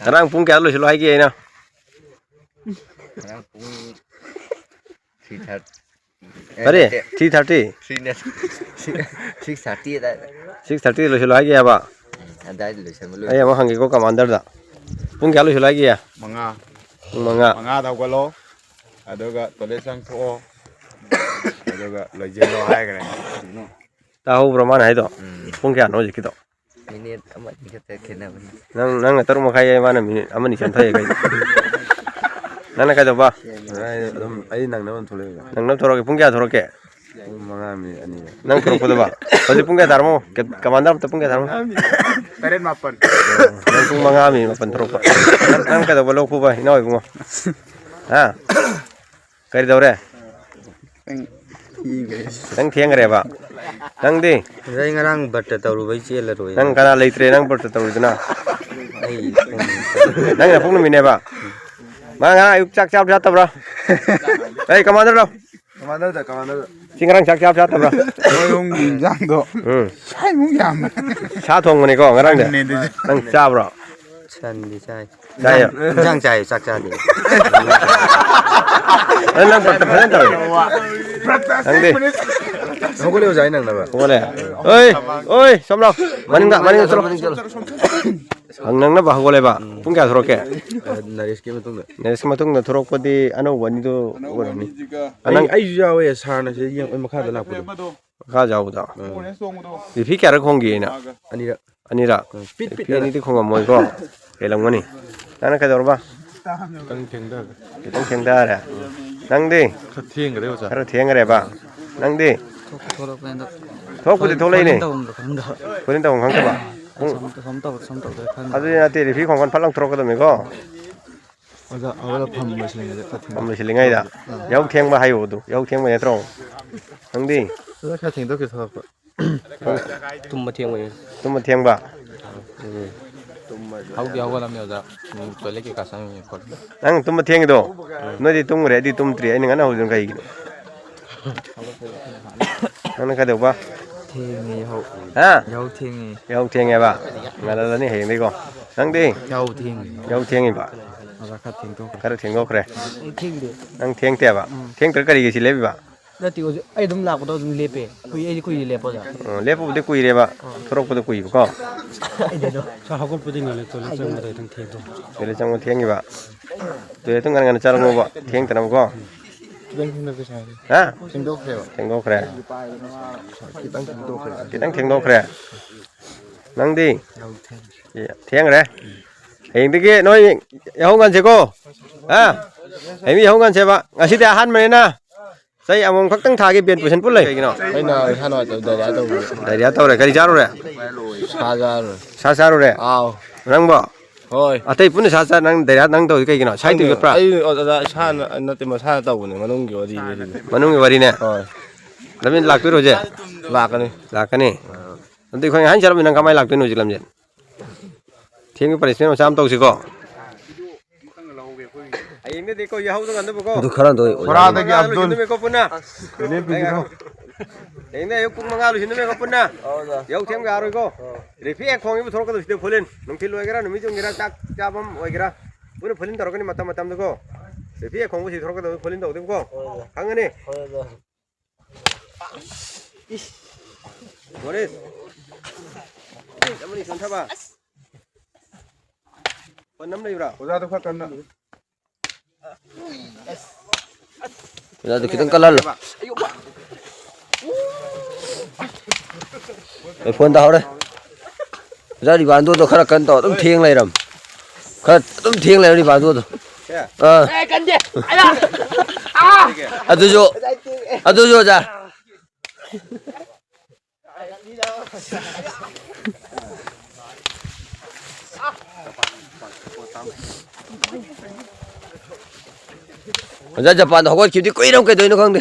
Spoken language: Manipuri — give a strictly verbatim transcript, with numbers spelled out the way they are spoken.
ꯉꯔꯥꯡ ꯄꯨꯡ ꯀꯌꯥ ꯂꯣꯏꯁꯤꯜꯂꯣ ꯍꯥꯏꯒꯦ ꯑꯩꯅ? ꯉꯔꯥꯡ ꯄꯨꯡ three thirty꯫ ꯀꯔꯤ? Three thirty? Three ꯅꯠꯇꯦ꯫ Six thirty ꯑꯗꯥꯏꯗ꯫ Six thirty ꯂꯣꯏꯁꯤꯜꯂꯣ ꯍꯥꯏꯒꯦ ꯍꯥꯏꯕ? ꯎꯝ, ꯑꯗꯥꯏꯗ ꯂꯣꯏꯁꯟꯕ ꯂꯣꯏ꯫ ꯑꯩ ꯑꯃꯨꯛ ꯍꯪꯒꯦꯀꯣ ꯀꯃꯥꯟꯗꯔꯗ꯫ ꯄꯨꯡ ꯀꯌꯥ ꯂꯣꯏꯁꯤꯜꯂꯣ ꯍꯥꯏꯒꯦ? ꯃꯉꯥ꯫ ꯄꯨꯡ ꯃꯉꯥ꯫ ꯃꯉꯥꯗ ꯍꯧꯒꯠꯂꯣ꯫ ꯑꯗꯨꯒ toilet ꯆꯪꯊꯣꯛꯑꯣ꯫ ꯑꯗꯨꯒ ꯂꯣꯏꯁꯤꯜꯂꯣ ꯍꯥꯏꯈ꯭ꯔꯦ꯫ ꯇꯥꯍꯧꯕ꯭ꯔꯣ ꯃꯥꯅ ꯍꯥꯏꯗꯣ? ꯎꯝ꯫ ꯄꯨꯡ ꯀꯌꯥꯅꯣ ꯍꯧꯖꯤꯛꯀꯤꯗꯣ? Minute ꯑꯃ ꯑꯅꯤ ꯈꯛꯇ ꯈꯦꯠꯅꯕꯅꯤ꯫ ꯅꯪ, ꯅꯪꯅ ꯇꯔꯨꯛ ꯃꯈꯥꯏ ꯌꯩ, ꯃꯥꯅ minute ꯑꯃ ꯑꯅꯤ ꯆꯦꯟꯊꯣꯛꯑꯦ ꯀꯩꯅꯣ? ꯅꯪꯅ ꯀꯩꯗꯧꯕ? ꯑꯩ ꯑꯗꯨꯝ, ꯑꯩ ꯅꯪꯅꯕ ꯑꯗꯨꯝ ꯊꯣꯛꯂꯛꯏꯕ꯫ ꯅꯪꯅꯕ ꯊꯣꯛꯂꯛꯀꯦ꯫ ꯄꯨꯡ ꯀꯌꯥ ꯊꯣꯛꯂꯛꯀꯦ? ꯄꯨꯡ ꯃꯉꯥ minute ꯑꯅꯤꯗ꯫ ꯅꯪ ꯊꯣꯛꯂꯛꯄꯗꯕ? ꯍꯧꯖꯤꯛ ꯄꯨꯡ ꯀꯌꯥ ꯇꯥꯔꯝꯃꯣ? ꯀ-, ꯀꯃꯥꯟꯗꯔ ꯑꯝꯇ ꯄꯨꯡ ꯀꯌꯥ ꯇꯥꯔꯝꯃꯣ? ꯇꯔꯦꯠ ꯃꯥꯄꯟ꯫ ꯅꯪ ꯄꯨꯡ ꯃꯉꯥ minute ꯃꯥꯄꯟ ꯊꯣꯛꯂꯛꯄ꯫ ꯅꯪ, ꯅꯪ ꯀꯩꯗꯧꯕ ꯂꯧ ꯈꯨꯕ ꯏꯅꯥꯎ ꯏꯕꯨꯡꯉꯣ? ꯍꯥ? ꯀꯔꯤ ꯇꯧꯔꯦ? ꯈꯤꯇꯪ ꯊꯦꯡꯈ꯭ꯔꯦ꯫ ꯈꯤꯇꯪ ꯊꯦꯡꯈ꯭ꯔꯦꯕ? ꯅꯪꯗꯤ? ꯑꯗ ꯑꯩ ꯉꯔꯥꯡ ꯕ꯭ꯔꯠꯇ ꯇꯧꯔꯨꯕꯩ ꯆꯦꯜꯂꯔꯣꯏ꯫ ꯅꯪ ꯀꯅꯥ ꯂꯩꯇ꯭ꯔꯦ ꯅꯪ ꯕ꯭ꯔꯠꯇ ꯇꯧꯔꯤꯗꯨꯅ? ꯑꯩ ꯅꯪ ꯅꯄꯣꯛ ꯅꯨꯃꯤꯠꯅꯦꯕ? ꯃꯥ ꯉꯔꯥꯡ ꯑꯌꯨꯛ ꯆꯥꯛ ꯆꯥꯕ ꯆꯥꯠꯇꯕ꯭ꯔꯥ? ꯑꯩ ꯀꯃꯥꯟꯗꯔ ꯂꯥꯎ꯫ ꯀꯃꯥꯟꯗꯔꯗ, ꯀꯃꯥꯟꯗꯔꯗ꯫ ꯁꯤ ꯉꯔꯥꯡ ꯆꯥꯛ ꯆꯥꯕ ꯆꯥꯠꯇꯕ꯭ꯔꯥ? ꯃꯣꯏ ꯑꯍꯨꯝꯒꯤ ꯏꯟꯖꯥꯡꯗꯣ ꯎꯝ꯫ ꯁꯥꯏꯃꯨꯛ ꯌꯥꯝꯕ꯫ ꯁꯥ ꯊꯣꯡꯕꯅꯤꯀꯣ ꯉꯔꯥꯡꯗꯤ? ꯁꯟꯅꯦ ꯑꯗꯨꯁꯨ꯫ ꯅꯪ ꯆꯥꯕ꯭ꯔꯣ? ꯁꯟꯗꯤ ꯆꯥꯏ꯫ ꯆꯥꯏꯌꯦ꯫ ꯏꯟꯖꯥꯡ ꯆꯥꯏ, ꯆꯥꯛ ꯆꯥꯗꯦ꯫ ꯑꯗꯨ ꯅꯪ ꯕ꯭ꯔꯠꯇ ꯐꯖꯅ ꯇꯧꯔꯦ꯫ ꯅꯪꯗꯤ? ꯍꯧꯒꯠꯂꯦ ꯑꯣꯖꯥ, ꯑꯩ ꯅꯪꯅꯕ꯫ ꯍꯧꯒꯠꯂꯦ꯫ ꯑꯣꯏ, ꯑꯣꯏ, ꯁꯣꯝ ꯂꯥꯎ꯫ ꯃꯅꯤꯡꯗ, ꯃꯅꯤꯡꯗ ꯆꯠꯂꯣ꯫ ꯃꯅꯤꯡ ꯆꯠꯂꯣ꯫ ꯍꯪ ꯅꯪꯅꯕ ꯍꯧꯒꯠꯂꯦꯕ꯫ ꯎꯝ꯫ ꯄꯨꯡ ꯀꯌꯥ ꯊꯣꯔꯛꯀꯦ? ꯑ, ꯅꯔꯦꯁꯀꯤ ꯃꯇꯨꯡꯗ꯫ ꯅꯔꯦꯁꯀꯤ ꯃꯇꯨꯡꯗ ꯊꯣꯔꯛꯄꯗꯤ ꯑꯅꯧꯕ ꯑꯅꯤꯗꯣ ꯑꯣꯏꯔꯝꯅꯤ꯫ ꯑꯩ, ꯑꯅꯪ ꯑꯩꯁꯨ ꯌꯥꯎꯋꯦ, ꯁꯥꯔꯅ ꯁꯤꯗ ꯌꯦꯡ-, ꯑꯩ ꯃꯈꯥꯗ ꯂꯥꯛꯄꯗꯣ꯫ ꯃꯈꯥ ꯌꯥꯎꯕꯗꯣ꯫ ꯎꯝ꯫ ꯔꯤꯐꯤ ꯀꯌꯥꯔꯛ ꯈꯣꯡꯒꯦ ꯑꯩꯅ? ꯑꯅꯤꯔꯛ꯫ ꯑꯅꯤꯔꯛ? ꯎꯝ, ꯄꯤꯠ ꯄꯤꯠ ꯔꯤꯐꯤ ꯑꯅ꯫ ꯑꯅꯤꯗꯤ ꯈꯣꯡꯉꯝꯃꯣꯏꯀꯣ? ꯍꯦꯜꯂꯝꯒꯅꯤ꯫ ꯅꯪꯅ ꯀꯩꯗꯧꯔꯕ? ꯈꯤꯇꯪ ꯊꯦꯡꯊꯈ꯭ꯔꯦ꯫ ꯈꯤꯇꯪ ꯊꯦꯡꯊꯔꯦ꯫ ꯅꯪꯗꯤ? ꯈꯔ ꯊꯦꯡꯈ꯭ꯔꯦ ꯑꯣꯖꯥ꯫ ꯈꯔ ꯊꯦꯡꯈ꯭ꯔꯦꯕ꯫ ꯅꯪꯗꯤ? ꯊꯣꯛꯇꯤ ꯊꯣꯛꯂꯛꯄꯅꯤ ꯍꯟꯗꯛ꯫ ꯊꯣꯛꯄꯨꯗꯤ ꯁꯣꯏ-, ꯊꯣꯛꯂꯛꯏꯅꯦ꯫ ꯁꯣꯏꯅ ꯇꯧꯐꯝꯗꯣ ꯈꯪꯗꯕ꯫ ꯁꯣꯏꯅ ꯇꯧꯐꯝ ꯈꯪꯗꯕ? ꯄꯨꯡ ꯑꯁꯣꯝ, ꯑꯁꯣꯝ ꯇꯧ-, ꯑꯁꯣꯝ ꯇꯧꯗꯣꯏ ꯈꯪꯗꯕ꯫ ꯑꯗꯨꯗꯤ ꯅꯠꯇꯦ, ꯔꯤꯐꯤ ꯈꯣꯡꯀꯥꯟ ꯐꯠ ꯂꯥꯎ ꯊꯣꯔꯛꯀꯗꯕꯅꯤꯀꯣ꯫ ꯑꯣꯖꯥ, ꯑꯣꯖꯥ ꯐꯝ ꯂꯣꯏꯁꯤꯜꯂꯤꯉꯩꯗ ꯈꯔ ꯊꯦꯡꯗꯣꯛ-, ꯐꯝ ꯂꯣꯏꯁꯤꯜꯂꯤꯉꯩꯗ꯫ ꯑꯥ꯫ ꯌꯥꯍꯧ ꯊꯦꯡꯕ ꯍꯥꯏꯌꯣ ꯑꯗꯨ꯫ ꯌꯥꯍꯧ ꯊꯦꯡꯕ ꯅꯠꯇ꯭ꯔꯣ? ꯅꯪꯗꯤ? ꯑꯣꯖꯥ, ꯈꯔ ꯊꯦꯡꯗꯣꯛꯈꯤ ꯊꯣꯛꯂꯛꯄ꯫ ꯇꯨꯝꯕ ꯊꯦꯡꯕꯩ꯫ ꯇꯨꯝꯕ ꯊꯦꯡꯕ? ꯎꯝ꯫ ꯍꯧꯗꯤ ꯍꯧꯒꯠꯂꯝꯅꯦ ꯑꯣꯖꯥ꯫ ꯎꯝ, toilet ꯀꯩꯀꯥ ꯆꯪꯉꯤ ꯈꯣꯠꯂꯤ꯫ ꯅꯪ ꯇꯨꯝꯕ ꯊꯦꯡꯉꯤꯗꯣ? ꯎꯝ꯫ ꯅꯣꯏꯗꯤ ꯇꯨꯝꯈ꯭ꯔꯦ, ꯑꯩꯗꯤ ꯇꯨꯝꯗ꯭ꯔꯤ꯫ ꯑꯩꯅ ꯉꯟꯅ ꯍꯧꯗꯣꯏꯅ ꯀꯩꯒꯤꯅꯣ? ꯅꯪꯅ ꯀꯩꯗꯧꯕ? ꯊꯦꯡꯉꯦ ꯌꯥꯍꯧ꯫ ꯍꯥ? ꯌꯥꯍꯧ ꯊꯦꯡꯉꯦ꯫ ꯌꯥꯍꯧ ꯊꯦꯡꯉꯦꯕ? ꯉꯜꯍꯜꯂꯅꯤ ꯍꯌꯦꯡꯗꯒꯤꯀꯣ꯫ ꯅꯪꯗꯤ? ꯌꯥꯍꯧ ꯊꯦꯡꯉꯦ꯫ ꯌꯥꯍꯧ ꯊꯦꯡꯉꯤꯕ? ꯑꯣꯖꯥ, ꯈꯔ ꯊꯦꯡꯗꯣꯛꯈ꯭ꯔꯦ꯫ ꯈꯔ ꯊꯦꯡꯗꯣꯛꯈ꯭ꯔꯦ? ꯑꯩ ꯊꯦꯡꯗꯦ꯫ ꯅꯪ ꯊꯦꯡꯗꯦꯕ? ꯎꯝ꯫ ꯊꯦꯡꯗ꯭ꯔ ꯀꯔꯤꯒꯤ ꯁꯤ ꯂꯦꯞꯄꯤꯕ? ꯅꯠꯇꯦ, ꯍꯧꯖꯤꯛ ꯑꯩ ꯑꯗꯨꯝ ꯂꯥꯛꯄꯗꯣ ꯑꯗꯨꯝ ꯂꯦꯞꯄꯦ꯫ ꯀꯨꯏ-, ꯑꯩꯗꯤ ꯀꯨꯏꯔꯦ ꯂꯦꯞꯄ, ꯑꯣꯖꯥ꯫ ꯑꯣ, ꯂꯦꯞꯄꯗꯤ ꯀꯨꯏꯔꯦꯕ꯫ ꯊꯣꯔꯛꯄꯗ ꯀꯨꯏꯕꯀꯣ꯫ ꯑꯩꯗꯤ ꯑꯗꯣ ꯁꯥꯔ ꯍꯧꯒꯠꯄꯗꯤ ꯉꯜꯂꯦ, ꯇꯣꯏꯂꯦꯠ ꯆꯪꯕꯗ ꯈꯤꯇꯪ ꯊꯦꯡꯗꯣꯛꯈ꯭ꯔꯦ꯫ ꯇꯣꯏꯂꯦꯠ ꯆꯪꯕ ꯊꯦꯡꯉꯤꯕ? ꯇꯣꯏꯂꯦꯠꯇꯨ ꯉꯟꯅ ꯉꯟꯅ ꯆꯠꯂꯝꯃꯣꯕ, ꯊꯦꯡꯗꯅꯕꯀꯣ꯫ ꯈꯤꯇꯪ ꯊꯦꯡꯗꯣꯛꯈ꯭ꯔꯦ, ꯁꯥꯔ꯫ ꯍꯥ? ꯊꯦꯡꯗꯣꯛꯈ꯭ꯔꯦꯕ꯫ ꯊꯦꯡꯗꯣꯛꯈ꯭ꯔꯦ? ꯈꯤꯇꯪ ꯊꯦꯡꯗꯣꯛꯈ꯭ꯔꯦ꯫ ꯈꯤꯇꯪ ꯊꯦꯡꯗꯣꯛꯈ꯭ꯔꯦ? ꯅꯪꯗꯤ? ꯌꯥꯍꯧ ꯊꯦꯡꯉꯦ꯫ ꯑꯦ, ꯊꯦꯡꯈ꯭ꯔꯦ? ꯍꯌꯦꯡꯗꯒꯤ ꯅꯣꯏ ꯌꯥꯍꯧ ꯉꯟꯁꯦꯀꯣ꯫ ꯍꯥ? ꯍꯌꯦꯡꯗꯤ ꯌꯥꯍꯧ ꯉꯟꯁꯦꯕ꯫ ꯉꯁꯤꯗꯤ ꯑꯍꯥꯟꯕꯅꯤꯅ ꯆꯍꯤ ꯑꯃꯃꯝ ꯈꯛꯇꯪ ꯊꯥꯒꯤ ꯕꯦꯟ ꯄꯨꯁꯟ ꯄꯨꯜ ꯂꯩ꯫ ꯀꯩꯒꯤꯅꯣ? ꯑꯩꯅ ꯏꯁꯥ ꯅꯨꯡꯉꯥꯏꯇꯕ ꯗꯥꯏꯔꯤꯌꯥ ꯇꯧꯕ꯫ ꯗꯥꯏꯔꯤꯌꯥ ꯇꯧꯔꯦ꯫ ꯀꯔꯤ ꯆꯥꯔꯨꯔꯦ? ꯁꯥ ꯆꯥꯔꯨꯔꯦ꯫ ꯁꯥ ꯆꯥꯔꯨꯔꯦ? ꯑꯥꯎ꯫ ꯅꯪꯕꯣ? ꯍꯣꯏ꯫ ꯑꯇꯩ ꯄꯨꯟꯅ ꯁꯥ ꯆꯥ, ꯅꯪ ꯗꯥꯏꯔꯤꯌꯥ ꯅꯪ ꯇꯧꯔꯤ ꯀꯩꯒꯤꯅꯣ? ꯁꯥꯏ ꯇꯨ ꯌꯣꯠꯄ꯭ꯔꯥ? ꯑꯩ ꯑꯣꯖꯥ ꯏꯁꯥꯅ ꯅꯠꯇꯦ, ꯃꯁꯥꯅ ꯇꯧꯕꯅꯦ, ꯃꯅꯨꯡꯒꯤ ꯋꯥꯔꯤꯅꯦ ꯁꯤꯗꯤ꯫ ꯃꯅꯨꯡꯒꯤ ꯋꯥꯔꯤꯅꯦ? ꯍꯣꯏ꯫ ꯂꯝꯖꯦꯟ ꯂꯥꯛꯇꯣꯏꯔꯣ ꯍꯧꯖꯤꯛ? ꯂꯥꯛꯀꯅꯤ꯫ ꯂꯥꯛꯀꯅꯤ? ꯑꯗꯨꯗꯤ ꯑꯩꯈꯣꯏ ꯉꯥꯏꯍꯥꯛ ꯆꯠꯂꯝꯃꯤ, ꯅꯪ ꯀꯃꯥꯏꯅ ꯂꯥꯛꯇꯣꯏꯅꯣ ꯍꯧꯖꯤꯛ ꯂꯝꯖꯦꯟ? ꯊꯦꯡꯕ ꯄꯅꯤꯁꯃꯦꯟ ꯃꯆꯥ ꯑꯃ ꯇꯧꯁꯤꯀꯣ꯫ ꯍꯌꯦꯡꯗꯗꯤ ꯀꯣ ꯌꯥꯍꯧꯗꯣ ꯉꯟꯗꯕꯀꯣ꯫ ꯑꯗꯨ ꯈꯔ ꯑꯗꯨ ꯑꯣꯏ-, ꯕꯣꯔꯥꯗꯒꯤ ꯃꯉꯥꯗ ꯑꯕꯗꯨꯜ꯫ ꯂꯣꯏꯁꯤꯟꯗꯣꯏꯅꯦꯀꯣ ꯄꯨꯟꯅ꯫ ꯂꯦꯞꯄꯤꯒꯤꯗꯣ꯫ ꯍꯌꯦꯡꯗ ꯑꯌꯨꯛ ꯄꯨꯡ ꯃꯉꯥ ꯂꯣꯏꯁꯤꯟꯗꯣꯏꯅꯦꯀꯣ ꯄꯨꯟꯅ꯫ ꯌꯥꯍꯧ ꯊꯦꯡꯕ ꯌꯥꯔꯣꯏꯀꯣ꯫ ꯔꯦꯐ꯭ꯔꯤ ꯍꯦꯛ ꯈꯣꯡꯉꯤꯕ ꯊꯣꯛꯂꯛꯀꯗꯧꯁꯤꯗ ꯐꯨꯂꯤꯟ꯫ ꯅꯨꯡꯊꯤꯜ ꯑꯣꯏꯒꯦꯔꯥ, ꯅꯨꯃꯤꯠ ꯌꯨꯡꯒꯦꯔꯥ, ꯆꯥꯛ ꯆꯥꯐꯝ ꯑꯣꯏꯒꯦꯔꯥ꯫ ꯄꯨꯟꯅ ꯐꯨꯂꯤꯟ ꯇꯧꯔꯛꯀꯅꯤ ꯃꯇꯝ ꯃꯇꯝꯗꯀꯣ꯫ ꯔꯦꯐ꯭ꯔꯤ ꯍꯦꯛ ꯈꯣꯡꯕꯁꯤ ꯊꯣꯛꯂꯛꯀꯗꯧꯁꯤ ꯐꯨꯂꯤꯟ ꯇꯧꯗꯣꯏꯕꯀꯣ꯫ ꯈꯪꯉꯅꯤ? ꯃꯣꯔꯤꯁ꯫ ꯑꯃꯅꯤ ꯆꯣꯟꯊꯕ꯫ ꯄꯟ ꯑꯃ ꯂꯩꯕ꯭ꯔꯥ? ꯑꯣꯖꯥꯗꯣ ꯈꯔ ꯀꯟꯅ꯫ ꯑꯣꯖꯥꯗꯣ ꯈꯤꯇꯪ ꯀꯜꯍꯜꯂꯣ꯫ ꯑꯩ ꯐꯣꯟ ꯇꯥꯍꯧꯔꯦ꯫ ꯑꯣꯖꯥ ꯔꯤꯕꯥꯟꯗꯣꯗꯣ ꯈꯔ ꯀꯟꯅ ꯇꯧ꯫ ꯑꯗꯨꯝ ꯊꯦꯡ ꯂꯩꯔꯝ꯫ ꯈꯔ ꯑꯗꯨꯝ ꯊꯦꯡ ꯂꯩꯔꯝ ꯔꯤꯕꯥꯟꯗꯣꯗꯣ꯫ ꯑꯥ꯫ ꯑꯦ, ꯀꯟꯗꯦ꯫ ꯑꯌꯥ! ꯑꯥ! ꯑꯗꯨꯁꯨ, ꯑꯗꯨꯁꯨ ꯑꯣꯖꯥ꯫ ꯑꯣꯖꯥ, ꯖꯄꯥꯟꯗ ꯍꯧꯒꯠꯈꯤꯕꯗꯤ ꯀꯨꯏꯔꯝ, ꯀꯩꯗꯧꯔꯤꯅꯣ ꯈꯪꯗꯦ꯫